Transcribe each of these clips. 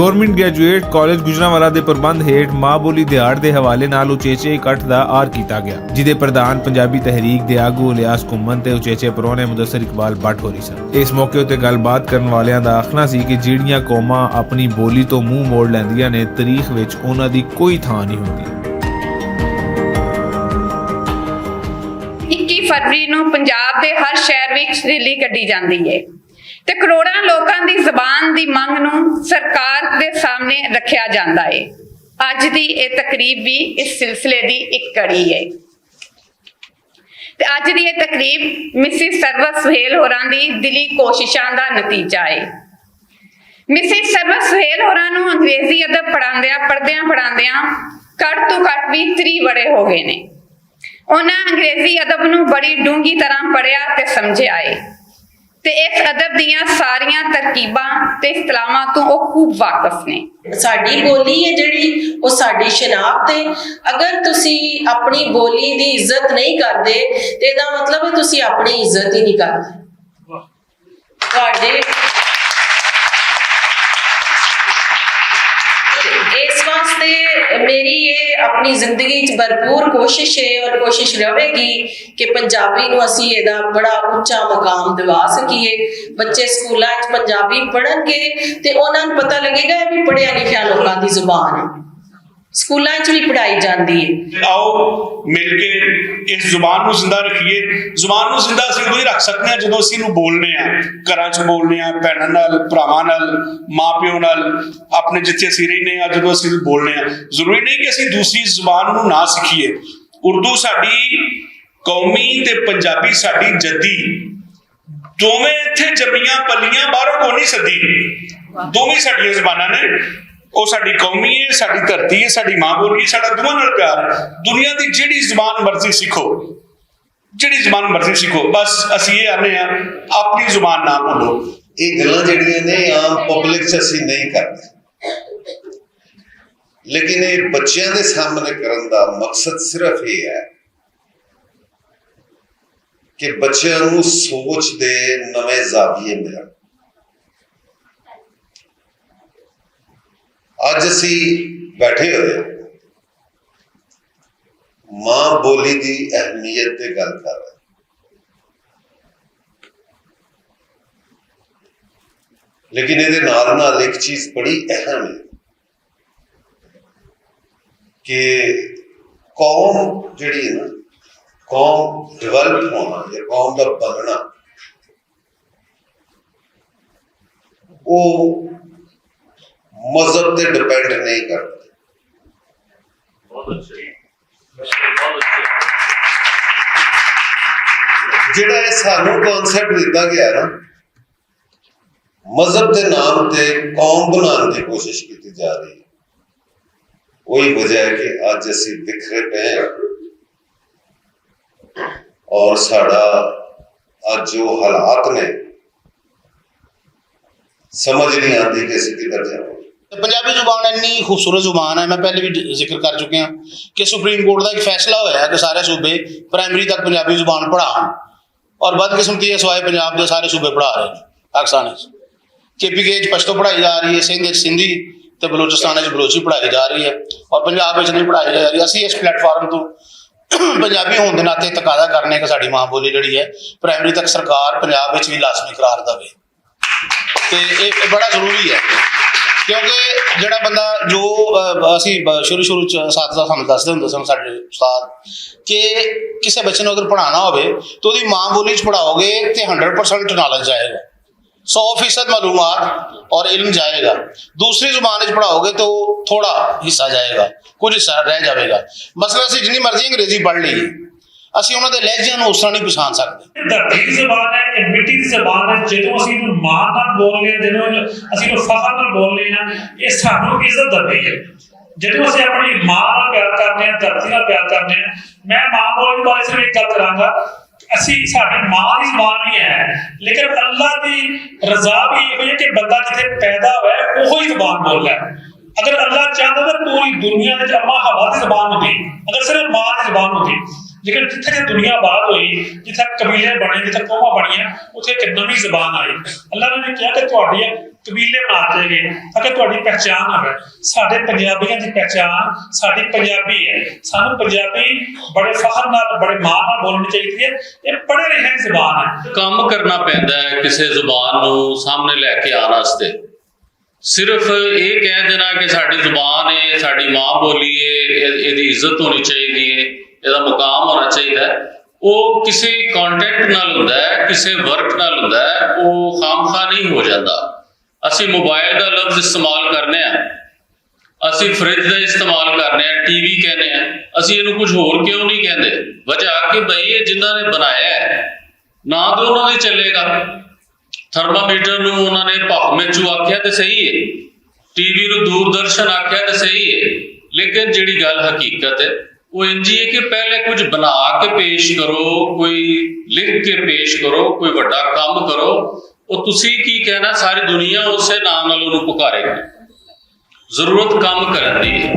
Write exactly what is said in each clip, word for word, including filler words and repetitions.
گورنمنٹ گریجویٹ کالج گجرانوالہ دے پربند ہیٹھ ماں بولی دیہاڑ دے حوالے نال اچیچے اکٹھ دا آر کیتا گیا، جدے پردھان پنجابی تحریک دے آگو الیاس گھمن تے اچیچے پرونے مدثر اقبال بٹ ہو رہی سن۔ اس موقع اتے گل بات کرن والیاں دا آخنا سی کہ جیڑیاں قوماں اپنی بولی تو منہ موڑ لیندیاں نے، تاریخ وچ انہاں دی کوئی تھاں نہیں ہوندی۔ اکی فروری نوں پنجاب دے ہر شہر وچ ریلی کڈی جاندی ہے تے کروڑاں لوکاں دی زبان دی منگ نوں سرکار دے سامنے رکھیا جاندا ہے۔ اج دی اے تقریب بھی اس سلسلے دی ایک کڑی ہے۔ تے اج دی اے تقریب مسز سروت سہیل ہوراں دی دلی کوششاں دا نتیجہ ہے۔ مسز سروت سہیل ہوراں نوں انگریزی ادب پڑھاندیاں، پڑھدیاں پڑھاندیاں کٹ تو کٹ بھی تری وڑے ہو گئے نے۔ انہاں انگریزی ادب نوں بڑی ڈونگی طرح پڑھیا تے سمجھیا ہے، تے اس ادب دیاں ساریاں ترکیباں تے اصطلاحاں تو او خوب واقف نے۔ ساڈی بولی ہے جڑی، او ساڈی شناخت ہے۔ اگر تسی اپنی بولی دی عزت نہیں کردے، تے دا مطلب ہے تسی اپنی عزت ہی نہیں کردے۔ تہاڈے اس واسطے میری یہ اپنی زندگی چ بھرپور کوشش ہے اور کوشش رہے گی کہ پنجابی نو اسی ادا بڑا اچا مقام دوا سکیے۔ بچے سکولاں چ پنجابی پڑھن گے تے انہاں نوں پتہ لگے گا یہ بھی پڑھیا لکھیا لوکاں دی زبان ہے۔ سکولاں چ بھی پڑھائی جاندی ہے۔ آؤ مل کے اس زبان نوں زندہ رکھیے۔ زبان نوں زندہ اسی ادوں ہی رکھ سکنے ہاں جدوں اسی نوں بولنے ہاں، گھراں چ بولنے ہاں، بھیناں نال، بھراواں نال، ماں پیو نال، اپنے جتھے اسی رہنے ہاں، جدوں اسی نوں بولنے ہاں۔ ضروری نہیں کہ اسی دوسری زبان نوں نہ سکھیے۔ اردو ساڈی قومی تے پنجابی ساڈی جدی، دوویں اتھے جمیاں پلیاں باہروں کو نہیں سدی۔ دوویں ساڈیاں زباناں نے، او ساڈی قومی ہے، ساڈی دھرتی ہے، ساڈی ماں بولی ہے، ساڈا دوواں نال پیار ہے۔ دنیا دی جیڑی زبان مرضی سکھو، جیڑی زبان مرضی سکھو، بس اسی یہ آنے ہاں، اپنی زبان نہ بھولو۔ یہ گلاں جڑیاں نے عام پبلک چ اسی نہیں کرتے، لیکن یہ بچیاں دے سامنے کرن دا مقصد صرف یہ ہے کہ بچیاں نوں سوچ دے نویں زاویے ملن۔ اج اسی بیٹھے ہوئے ہاں، ماں بولی دی اہمیت تے گل کر رہے ہاں، لیکن یہ نال نال ایک چیز بڑی اہم ہے کہ قوم جڑی ہے نا، قوم ڈیولپ ہونا یا قوم دا بننا، وہ مذہب تے ڈیپینڈ نہیں کرتا۔ جڑا یہ سانو کانسیپٹ دتا گیا نا، مذہب دے نام تے قوم بنان دی کوشش کیتی جا رہی ہے۔ وہی وجہ ہے کہ اج اسی بکھرے پے ہیں اور ساڈا اج جو حالات نے، سمجھ نہیں آتی کہ اسی کدھر جاواں۔ پنجابی زبان انی خوبصورت زبان ہے، میں پہلے بھی ذکر کر چکے ہاں کہ سپریم کورٹ دا ایک فیصلہ ہویا ہے کہ سارے صوبے پرائمری تک پنجابی زبان پڑھان، اور بدقسمتی ہے سوائے پنجاب دے سارے صوبے پڑھا رہے ہیں۔ پاکستان وچ کے پی کے وچ پشتو پڑھائی جا رہی ہے، سندھ وچ سندھی تے بلوچستان وچ بلوچی پڑھائی جا رہی ہے، اور پنجاب وچ نہیں پڑھائی جا رہی۔ اسی اس پلیٹ فارم تو پنجابی ہون دے ناطے تقاضا کرنے کہ ساڈی ماں بولی جڑی ہے پرائمری تک سرکار پنجاب وچ بھی لازمی قرار دے۔ تے اے، اے بڑا ضروری ہے، کیونکہ جڑا بندہ جو، اہ، اسی ب-، شروع شروع چ اساتذہ سانوں دسدے ہوندے سن ساڈے استاد کہ کسے بچے نوں اگر پڑھانا ہوے تو اودی ماں بولی چ پڑھاؤ گے تے ہنڈریڈ پرسینٹ نالج جائے گا، سو فیصد معلومات اور علم جائے گا۔ دوسری زبان وچ پڑھاؤ گے تو تھوڑا حصہ جائے گا، کچھ حصہ رہ جائے گا۔ مثلاً اسی جنی مرضی انگریزی پڑھ لئیے، اسی انہاں دے لہجیاں نوں اس طرح نہیں پہچان سکدے۔ دھرتی دی زبان ہے، یہ مٹی دی زبان ہے۔ جدوں اسی نوں ماں نال بولنے ہاں، جدوں اسی نوں فخر نال بولنے ہاں، یہ سانوں عزت دندی ہے۔ جدوں اسی اپنی ماں نال پیار کرنے ہاں، دھرتی نال پیار کرنے ہاں، میں ماں بولنے بارے صرف ایک گل کراں گا، اسی ساڈی ماں دی زبان بھی ہے، لیکن اللہ دی رضا بھی یہ ہے کہ بندہ جتھے پیدا ہوا ہے، وہی زبان بولدا ہے۔ اگر اللہ چاہتا تو پوری دنیا وچ اماں حوا دی زبان ہوندی، اگر صرف ماں دی زبان ہوندی۔ لیکن جتھے جے دنیا آباد ہوئی، جتھے قبیلے بنے، جتھے قوماں بنیاں، اتھے ایک نویں زبان آئی۔ اللہ نے کہا کہ تہاڈے قبیلے بناتے گئے تاکہ تہاڈی پہچان ہوئے۔ ساڈے پنجابیاں دی پہچان ساڈی پنجابی ہے۔ سانو پنجابی بڑے فخر نال، بڑے ماں نال بولنی چاہیے۔ یہ پڑھے لکھے دی زبان ہے۔ کم کرنا پیندا ہے کسے زبان نوں سامنے لے کے آن واسطے۔ صرف یہ کہہ دینا کہ ساڈی زبان ہے، ساڈی ماں بولی ہے، اے-، ایہدی عزت ہونی چاہیے، ایہدا مقام ہونا چاہیے، وہ کسی کانٹینٹ نال ہوندا ہے، کسی ورک نال ہوندا ہے، وہ خامخواہ نہیں ہو جاتا۔ اسی موبائل دا لفظ استعمال کرنے ہاں، اسی فریج دا استعمال کرنے ہاں، ٹی وی کہنے ہاں، اسی اینوں کچھ ہور کیوں نہیں کہندے؟ وجہ کہ بھائی یہ جنہاں نے بنایا ہے، نہ تو انہاں دے چلے گا۔ تھرمامیٹر نوں انہاں نے پاک میچو آکھیا تے صحیح ہے، ٹی وی نوں دوردرشن آکھیا تے صحیح ہے، لیکن جڑی گل حقیقت ہے، وہ انجی ہے کہ پہلے کچھ بنا کے پیش کرو، کوئی لکھ کے پیش کرو، کوئی وڈا کام کرو۔ وہ تسی کی کہنا، ساری دنیا اسے نام نال انہوں پکارے گی۔ ضرورت کم کرن دی ہے۔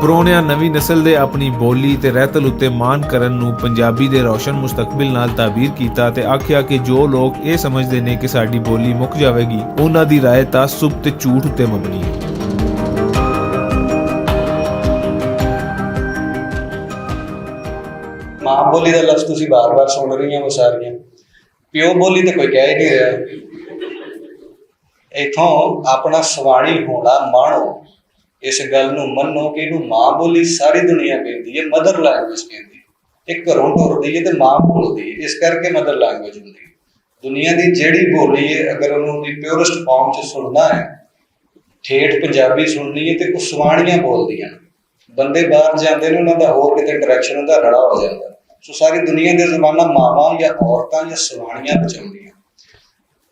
پرونیاں نویں نسل دے اپنی بولی تے رہتل اتے مان کرن نوں پنجابی دے روشن مستقبل نال تعبیر کیتا تے آکھیا کہ جو لوگ اے سمجھدے نے کہ ساڈی بولی مک جاوے گی، انہاں دی رائے تعصب تے جھوٹ اتے مبنی ہے۔ ماں بولی دا لفظ تسی بار بار سن رہی ہیں وہ ساریاں، پیو بولی تے کوئی کہہ ہی نہیں رہا۔ اتھوں اپنا سواݨی ہونا مانو، اس گل نوں منو کہ اینوں ماں بولی ساری دنیا کہندی ہے، مدر لینگویج کہندی ہے۔ ایک گھروں ٹردی ہے تے ماں بولدی ہے، اس کر کے مدر لینگویج ہوندی ہے۔ دنیا دی جیڑی بولی ہے، اگر انہوں دی پیورسٹ فارم چ سننا ہے، ٹھیٹھ پنجابی سننی ہے تے او سواݨیاں بولدیاں۔ بندے باہر جاندے نے، انہاں دا ہور کتے انٹریکشن ہوندا، رڑا ہو جاندا۔ سو ساری دنیا دے زمانہ ماواں یا عورتاں یا سواݨیاں بچاؤندیاں۔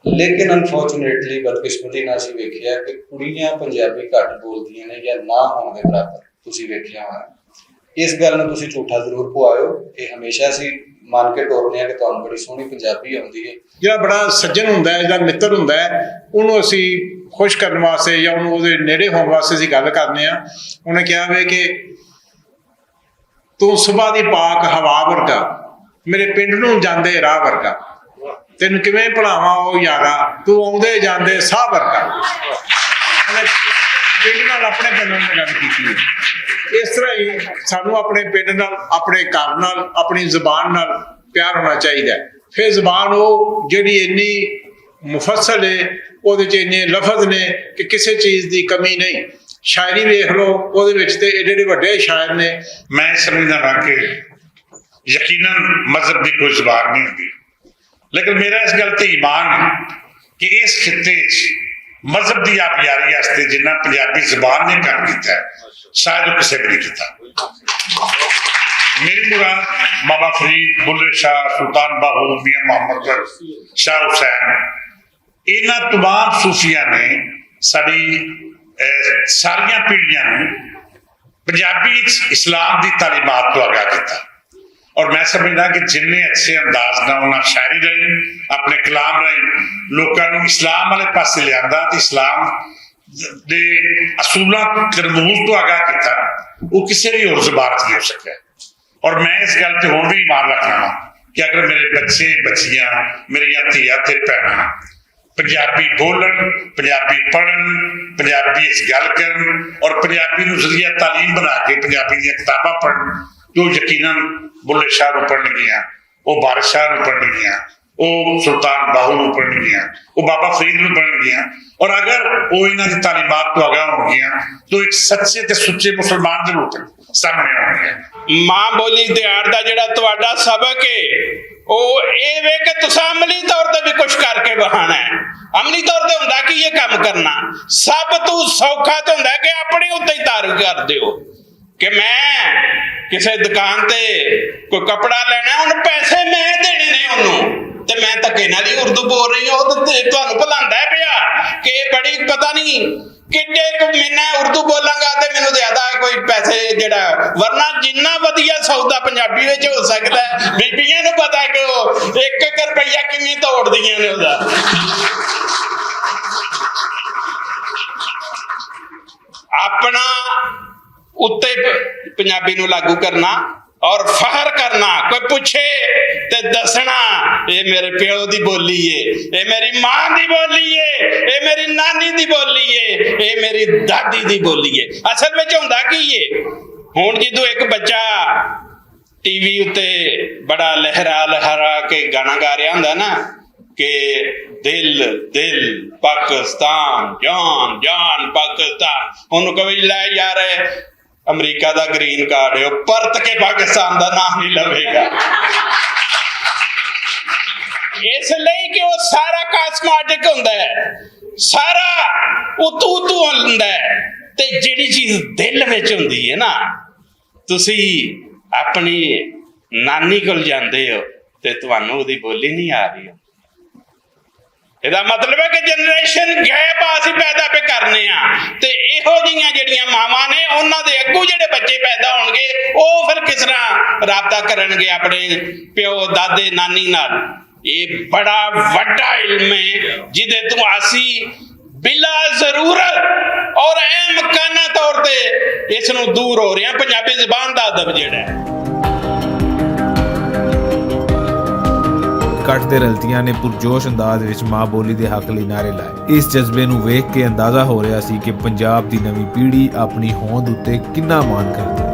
لیکن انفارچونیٹلی، بدقسمتی نال اسی ویکھیا کہ کڑیاں پنجابی گھٹ بولدیاں نے یا نہ ہون دے برابر۔ تسی ویکھیا ہونا، اس گل نوں تسی جھوٹا ضرور پوایو۔ یہ ہمیشہ اسی مان کے ٹورنے آں کہ تانوں بڑی سوہنی پنجابی آندی ہے۔ جڑا بڑا سجن ہوندا ہے، جڑا متر ہوندا ہے، انہوں اسی خوش کرن واسطے یا انہوں دے نیڑے ہون واسطے اسی گل کرنے آں۔ انہوں نے کہا ہوئے کہ توں صبح دی پاک ہوا ورگا، میرے پنڈ نوں جاندے راہ ورگا۔ تینوں کیویں بھلاواں او یارا، توں اوندے جاندے ساہ ورگا۔ انہاں نے پنڈ نال، اپنے پنڈ نال گل کیتی ہے۔ اس طرح ہی سانوں اپنے پنڈ نال، اپنے گھر نال، اپنی زبان نال پیار ہونا چاہیدا ہے۔ پھر زبان او جڑی انی مفصل ہے، او دے چ انی لفظ نے کہ کسے چیز دی کمی نہیں۔ شاعری ویکھ لو، او دے وچ تے ایڈے ایڈے وڈے شاعر نے۔ میں سمجھدا ہاں کہ یقیناً مذہب دی کوئی زبان نہیں ہوندی، لیکن میرا اس گل تے ایمان ہے کہ اس خطے وچ مذہب دی آبیاری واسطے جنہ پنجابی زبان نے کام کیتا ہے، شاید وہ کسے بھی نہیں کیتا۔ میری مراد بابا فرید، بلے شاہ، سلطان باہو، میاں محمد، شاہ حسین، انہاں تمام صوفیاں نے ساڈی، اے، ساریاں پیڑھیاں نوں پنجابی وچ اسلام دی تعلیمات تو آگاہ کیتا۔ اور میں سمجھدا کہ جن نے اچھے انداز نال انہاں شاعری راہیں، اپنے کلام راہیں لوکاں نوں اسلام والے پاسے لیاندا تے اسلام دے اصولاں تے رموز تو آگاہ کیتا، وہ کسے بھی ہور زبان چ نہیں ہو سکیا۔ اور میں اس گل تے ہن بھی ایمان رکھنا وا کہ اگر میرے بچے، بچیاں، میریاں دھیاں تے بھیناں پنجابی بولن، پنجابی پڑھن، پنجابی اس گل کرن اور پنجابی نوں ذریعہ تعلیم بنا کے پنجابی دیاں کتاباں پڑھن، تو یقیناً بلے شاہ نوں پڑھن گیاں، وہ بارش شاہ نوں پڑھن گیاں، وہ سلطان باہو نوں پڑھن گیاں، وہ بابا فرید نوں پڑھن گیاں۔ اور اگر وہ انہاں دی تعلیمات تو آگاہ ہون گیاں تو ایک سچے تے سچے مسلمان ضرور سامنے آن گیا۔ ماں بولی دیہاڑ دا جڑا تہاڈا سبق ہے، او اے وے کہ تساں عملی طور تے بھی کچھ کر کے بہانا ہے۔ عملی طور تے ہوندا کہ یہ کام کرنا سب تو سوکھا تے ہوندا ہے کہ اپنے اتنے ہی تعارف کر دیو کہ میں کسے دکان تے کوئی کپڑا لینا ہے، ہن پیسے میں دینے نے انہوں، تے میں دھکے نال ہی اردو بول رہی ہوں، تے تانوں بھلاندا ہے پیا کہ بڑی پتہ نہیں کڈے ک میں اردو بولاں گا تے مینوں زیادہ کوئی پیسے جڑا، ورنہ جنہ ودیا سودا پنجابی وچ ہو سکدا ہے۔ بیبیاں نوں پتا کہ وہ ایک ایک روپیہ کمی توڑ دیاں نے ادا۔ اپنا اتے پنجابی نوں لاگو کرنا اور فخر کرنا، کوئی پوچھے تے دسنا، اے میرے پیو دی بولی اے، اے میری ماں دی بولی اے، اے میری نانی دی بولی اے، اے میری دادی دی بولی اے۔ اصل وچ ہوندا کی اے؟ ہن جدوں ایک بچہ ٹی وی اتے بڑا لہرا لہرا کے گانا گا رہا ہوندا نا کہ دل، دل پاکستان، جان، جان پاکستان، اونوں کہو لے یار، امریکہ دا گرین کارڈ ہے، او پرت کے پاکستان دا نام نہیں لوے گا۔ اس لئی کہ وہ سارا کاسمیٹک ہوندا ہے، سارا اتو اتو ہوندا ہے، تے جیڑی چیز دل وچ ہوندی ہے نا، تسی اپنی نانی کول جاندے ہو تے تانوں اودی بولی نہیں آ رہی۔ ادا مطلب ہے کہ جنریشن گیپ اسی پیدا پہ کرنے آ، تے ایہو جیاں جڑیاں ماواں نے، انہاں دے اگوں جڑے بچے پیدا ہون گے، او پھر کس طرح رابطہ کرن گے اپنے پیو، دادے، نانی نال؟ یہ بڑا وڈا علم ہے، جدے تو اسی بلا ضرورت اور اہم کانا طور تے اس نوں دور ہو رہے ہیں۔ پنجابی زبان دا ادب جڑا ہے۔ کٹ دے رلتیاں نے پرجوش انداز وچ ماں بولی دے حق لئی نعرے لائے۔ اس جذبے نوں ویکھ کے اندازہ ہو رہا سی کہ پنجاب دی نویں پیڑھی اپنی ہوند اُتے کنا مان کردی۔